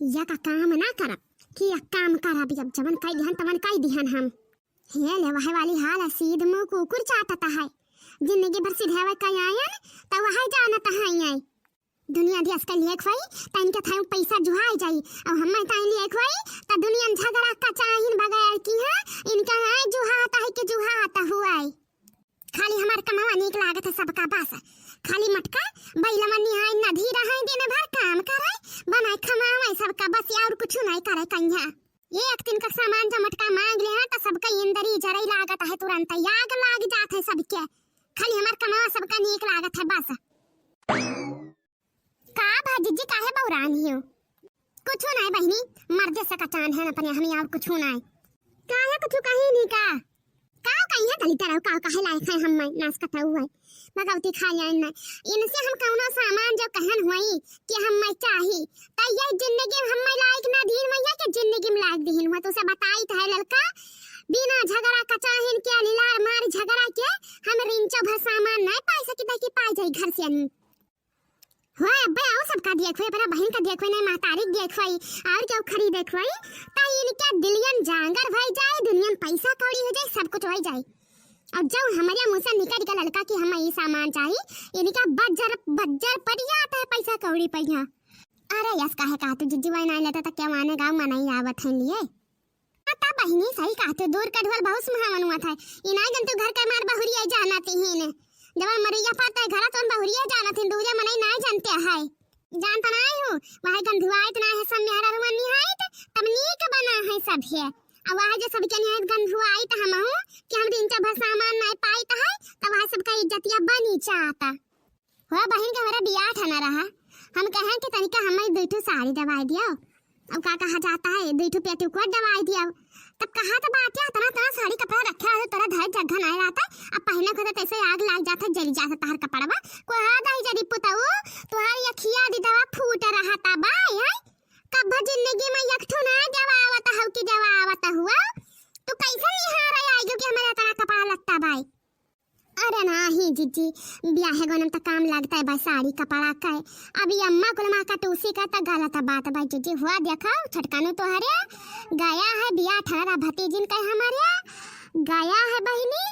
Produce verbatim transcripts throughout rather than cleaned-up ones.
यक काम ना करब कि यक काम करब, अब जवन कइ दिहन तवन कइ दिहन हम। हे ले वहे वाली हाल है, सीध मुँह कुकुर चाटत है। जिंदगी भर सिधावे कइ आयन, त वहे जानत है। दुनिया दियस के लेख होई, त इनके थाई पैसा जुहाई जाई। अउ हम्मे ताई लेख होई, त दुनिया में झगड़ा कचाहिन बगैर की है, इनका है जुहात है कि जुहात हुआई। खाली हमार कमावा नीक लागत है सबका बस। खाली मटका बैलवा निहाय नदी रहै, दिन भर काम करै, बनाए खमावै सबका बस, और कुछ नहीं करै कहिया। एक दिन का सामान जो मटका मांग ले हैं, त सबका इंदरी जरई लागत है, तुरंत आग लाग जात है सबके। खाली हमार कमावा सबका नीक लागत है बस। का भा जिज्जी, काहे बौरान हियो? कुछू नाय बहिनी, मर्दे से कचान है अपने हमी, और कुछू नाय। काहे कुछू कही नहीं का? का कही है दलित रहो, का काहे लायक है हम मैं नास कटाऊ है। भगवती खा जाए ना। इनसे हम कौनो सामान जो कहन हुई कि हम मैं चाही, त ये जिंदगी में हम मैं लायक ना दीन मैया के जिंदगी में लायक दीन हुआ। तो उसे बताई त है ललका, बिना झगड़ा कचाहिन के लीलार मार झगड़ा के हम रिंचो भर सामान नहीं पाई सकी, कि पाई जाई घर से नहीं। होए अब्बे, आओ सबका देखोई, अपना बहिन का देखोई, नहीं महतारी के देखोई, और केहू खरी देखोई, त इनके दिलियन जांगर भई जाए, दुनिया में पैसा कौड़ी हो जाए, सब कुछ हो जाए। और जब हमारे मुँह से निकल गया ललका कि हमें ई सामान चाही, इनका बज्जर, बज्जर पड़ जात है पैसा कौड़ी पहिया। अरे यस, काहे कहा तू जिज्जी, वही नहीं लेता त क्या माने गाँव में नहीं आवत है लिए। हाँ, त बहिनी सही कहते, दूर के ढोल बहुत सुहावन हुआ था। इनाय जन तू घर के मार बहुरिया जाना तिहीन। जवन मरैया पाता है घरा तवन बहुरिया जाना थिन, दूरे मनई नाय जानते है। जानता नाय हूँ, वह गंधुआइत ना है, सब मेहरा रुआ निहाइत, तब नीक बना है सब है। अब वह जो सबके निहाइत गंधुआइत हम हूँ कि हम रिंचा भर सामान नाय पाइत है, तब वह सबका इज्जतिया बनी चाहता। हो बहिन के हमरा बियाह ठना रहा, हम कहें कि तनिका हमें दुई ठो साड़ी दवाई दियो, अब का कहा जाता है, दुई ठो पेटीकोट दवाई दियो। तब कहा तो बात है, इतना, इतना साड़ी कपड़ा रखे है, तोरा धरे जगह नहीं रहता, अब पहने को तो ऐसे आग लाग जाता है, जल जाता तहर कपड़वा। को हा दाई जरी पुताऊ, तुहार यखिया दी दवा फूट रहा था बाई, हैं? कब जिंदगी में एक ठो ना जवावत हउ कि जवावत हुआ, तू कैसे निहार आई गयो कि हमारे इतना कपड़ा लत्ता बाई? अरे नाही जिज्जी, ब्याहे गोनम त काम लगता है भाई, साड़ी कपड़ा का है। अब ये अम्मा कुल माँ का टूसी का त गलत बात भाई जिज्जी। हुआ देखा छोटकानू तोहरे गया है बियाह ठहरा भतीजिन का हमारे गया है बहिनी।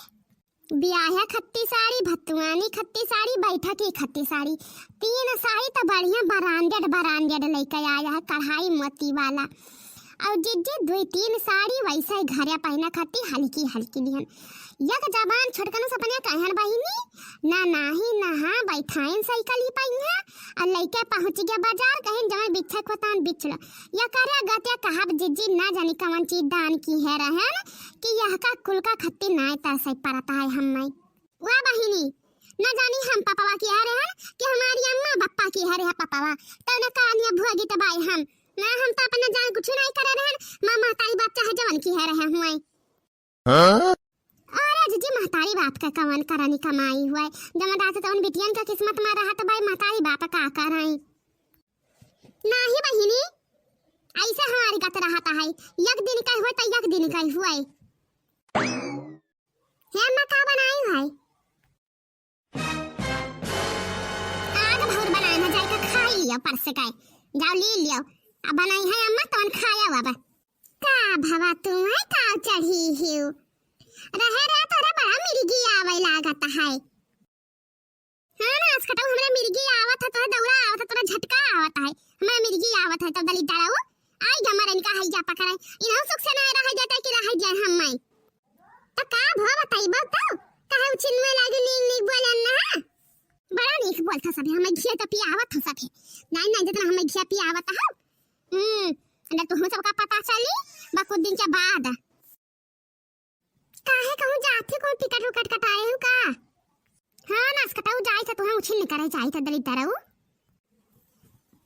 ब्याहे खत्ती साड़ी, भतुआनी खत्ती साड़ी, बैठकी खत्ती साड़ी, तीन साड़ी त बढ़िया branded, branded लेके आया है, कढ़ाई मोती वाला। और जिज्जी दुई तीन साड़ी वैसे ही घरे पहने खाती हल्की हल्की लिहन। यक जबान छोटकन से अपने कहन बहिनी, ना नाही ना हाँ बैठाइन साइकिल ही पहिया। और लइके पहुँच गया बाजार, कहिन जमाई बिच्छा खोतान बिछलो। या करे गते कहब जिज्जी ना जानी कवन चीज दान की है रहन कि यह का कुल का खत्ती नाय तरसै परत है हम्मै। वाह बहिनी, ना जानी हम पपवा की है रहन कि हमारी अम्मा बप्पा की है रहे पपवा। तो ना कानिया भोगी त बाई हम। ना, हम तो अपना जान कुछ नहीं करे रहन, माँ महतारी बाप चाहे जवन की है रहे हुए। हाँ? अरे जिज्जी, महतारी बाप का कवन करनी कमाई हुए, जवन रात तवन बिटियन का किस्मत में रहा तो भाई महतारी बाप का कराई। नाही बहिनी, ऐसे हमारी गत रहता है, एक दिन का हुए तो एक दिन का हुए। हे अम्मा, का बनाई है? आग भौर बनाए ना जाए का खाई लियो परस के। जाओ ली लियो। अब बनाई है अम्मा तवन खाया अब। का भवा तू है का चढ़ी हियो? रहे रहे तोरा बड़ा मिर्गी आवे लागत है। हाँ ना, आज कटाऊ हमरा मिर्गी आवत है, तोरा दौरा आवत है, तोरा झटका आवत है। हमरा मिर्गी आवत है, तब दली दड़ाऊ। आई जा मरन का है जा पकड़े। इनहु सुख से ना रह जाता कि रह जाए हम माई। त का भो बताइबो तो? काहे उछिनवे लागे नीक नीक बोलन ना? बड़ा नीक बोलत हो सभे, हमें घिया तो पियावत हो सभे। नहीं, नहीं, जितना हमें घिया पियावत हो। हम्म, अंदर तुहू सबका पता चली, बा कुछ दिन के बाद। काहे कहूँ जात ही कोई टिकट उकट कटाए हो का? हाँ, नास कटाऊ जाई था, तुहूँ उछिन करे जाई था दलित दरऊ।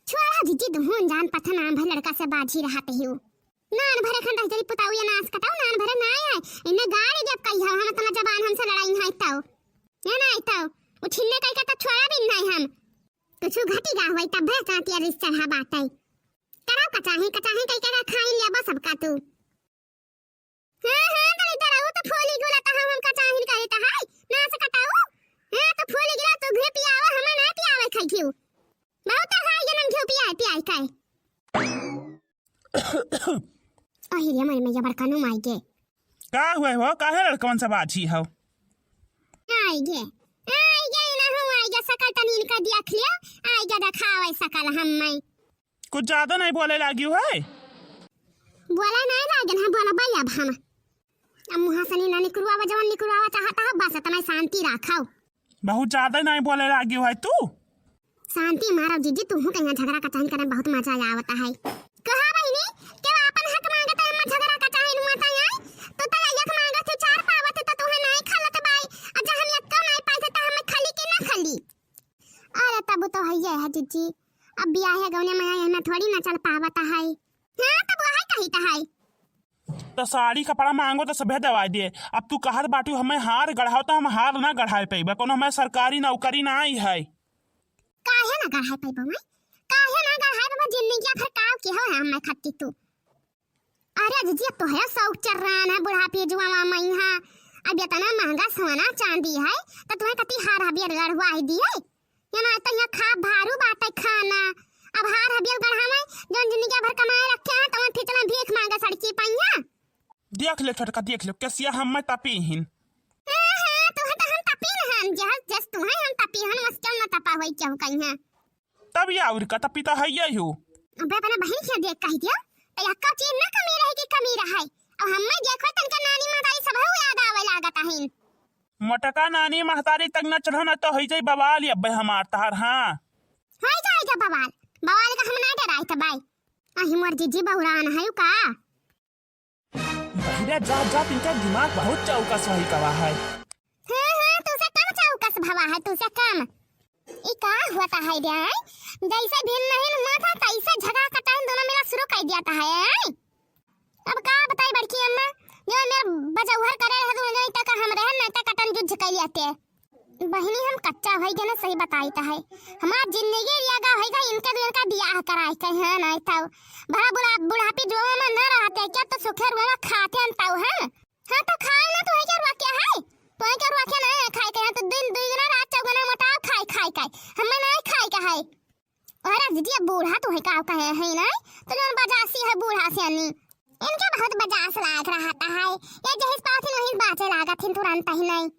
छोड़ा जिज्जी, दुहूँ अनजान पता नाम भर लड़का से बाजी रहत ही। नान भरे खन रह जरी पुताऊ या नास कटाऊ, नान भरे ना आए। इन्हें गाड़ी जब कही हो, हम इतना जबान हमसे लड़ाई नहीं तो। या ना तो, उछिन्ने कही के तो छोड़ा भी नहीं हम। कुछ घटी गा हुई तब भे कांतिया रिस चढ़ा बाटे। कराओ कचाही, कचाही कही के खाई लिया बस सबका तू। हाँ, हाँ, दलित दरऊ तो फूली गुला तो हम, हम कचाही करे तो है। नास कटाऊ। हाँ, तो फूली गुला तो घे पियावा, हमें ना पियावे खाई घिउ। बहुत है ये नंग घिउ पियाए, पियाए खाए। अहि रे मोरी मैया, बड़का नुम आइगे। का हुए हो? काहे लड़कवन सब आछी हो? आइगे, आइगे, इनहू आइगे, सकल तनी इनका देख लियो, आइगे देखावे सकल हम्मै। कुछ ज्यादा नहीं बोले लागी है? बोले नहीं लागे ना, बोलबै अब हम। अब मुँहा से ना निकरुआवा, जवन निकरुआवा चाहत है, बस इतना शांति राखो। बहुत ज्यादा नहीं बोले लागी है तू। शांति मारो जीजी, तू हूँ कहीं झगड़ा कचाही करे, बहुत मजा आवत है। कहा बहिनी, केहू आपन हक मांगत है, हम झगड़ा कचाही नुआता है। तू तो एक मांगत है, चार पावत है, तो तुहे नहीं खलत बाई। अच्छा हम एक नहीं पाई, तो हम खली कि ना खली? अरे तब तो है ये है जीजी, अब बियाहे गौने में है, एहमे थोड़ी ना चल पावत है। हाँ, तब वही कहित है। तो साड़ी कपड़ा मांगो तो सभे दवाई दे। अब तू कहत बाटू हमें हार गढ़ाओ, तो हम हार ना गढ़ाए पइबा, कोनो हमें सरकारी नौकरी ना आई है। काहे ना गढ़ाए पइबा मैं? काहे ना गढ़ाए पइबा? जिंदगी भर काव के हो है हमें खत्ती तू। अरे जीजी, अब तो है शौक चर्रान है, बुढ़ापे जुआवा मइहाँ। अब इतना महंगा सोना चांदी है, तो तुम्हें कती हार हबियर गढ़वाई दिए। ये ना तो यहाँ खा भारू बाटे खाना। अब हार हबियल गढ़ावे, जौन जिंदगी भर कमाए रखे हैं, तवन फिचला भीख मांगे सड़की पइया। देख ले छोटका, देख ले, कसिया हम्मै तपी हिन। हाँ, हाँ, तुहे तो हम तपी न हन, जस, जस तुहे हम तपी हन, वस क्यों ना तपा होई केहू कइहाँ। तब या और का, तपी तो है ये हो। अबे अपने बहिन के देख कह दिया, तो यक्का चीज ना कमी रहे कि कमी रहे। अब हम्मै देखो तनका नानी महतारी सब याद आवे लागत हिन। मोटका नानी महतारी तक न चढ़ो, न तो होई जाई बवाल अब्बे हमार तहार, हाँ। होई जाई जा बवाल, बवाल का हम ना डराई त बाई। अहि मोर जीजी बौरान है का? बहिरा जात जात इनका दिमाग बहुत चौकस वही कवा है। हाँ, हाँ, तू से कम चौकस भवा है, तू से कम। ई का होता है रे, आय? जैसे भिन्न नहीं माथा, तैसे झगड़ा कटाइन दोनों मिला शुरू कर दिया था है, आय? अब का बताई बड़की अम्मा, जो मेरे बजौहर करे रहे, तो नहीं तक हम रहे, नहीं तक कटन जुझ कर लियाते। बहिनी, हम कच्चा होई गए ना, सही बताई त है। हमार जिंदगी रियागा होई गई, इनके दू इनका बियाह कराई के, हाँ, नहीं तो भला बुढ़ा-, बुढ़ापी जो में ना रहते, क्या तो सुखे रुआ खाते हम ताऊ, हाँ? हाँ, तो खाए ना, तुहे क्या रुआ क्या है? तुहे क्या रुआ क्या ना है खाए के, हाँ, तो दिन दुगना रात चौगना मोटाओ खाए, खाए, खाए। हमें नहीं खाए के है। अरे दीदी, अब बूढ़ा तुहे का कहे है ना, तो जौन बजासी है बूढ़ा से अन्नी। इनके बहुत बजास लाग रहा है, ये जहिस पाथिन वही बाचे लागत हिन तुरंत ही नहीं।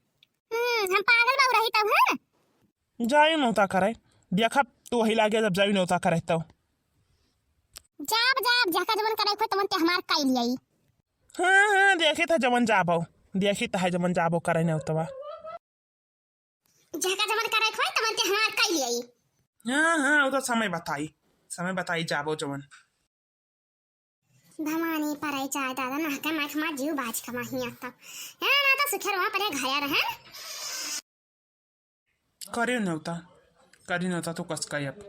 हम्म, हम पागल बाऊ रही तब, हाँ? जाई नौता करे, देखब तू वही लागे जब जाई नौता करे तब। जाब, जाब, जाका जवन करे खोई तवन ते हमार काई लियाई। हाँ, हाँ, देखी था जवन जाबो, देखी था जवन जाबो करे नौतवा। जाका जवन करे खोई तवन ते हमार काई लियाई। हाँ, हाँ, वो तो समय बताई, समय बताई जाबो जवन। भवानी परै चाय दादा, नहके माइक हमार जीव बाज कमाही आता। हाँ, ना तो सुखेर वहाँ परे घाया रहे। करी नौता, करी नौता तो कस का अब।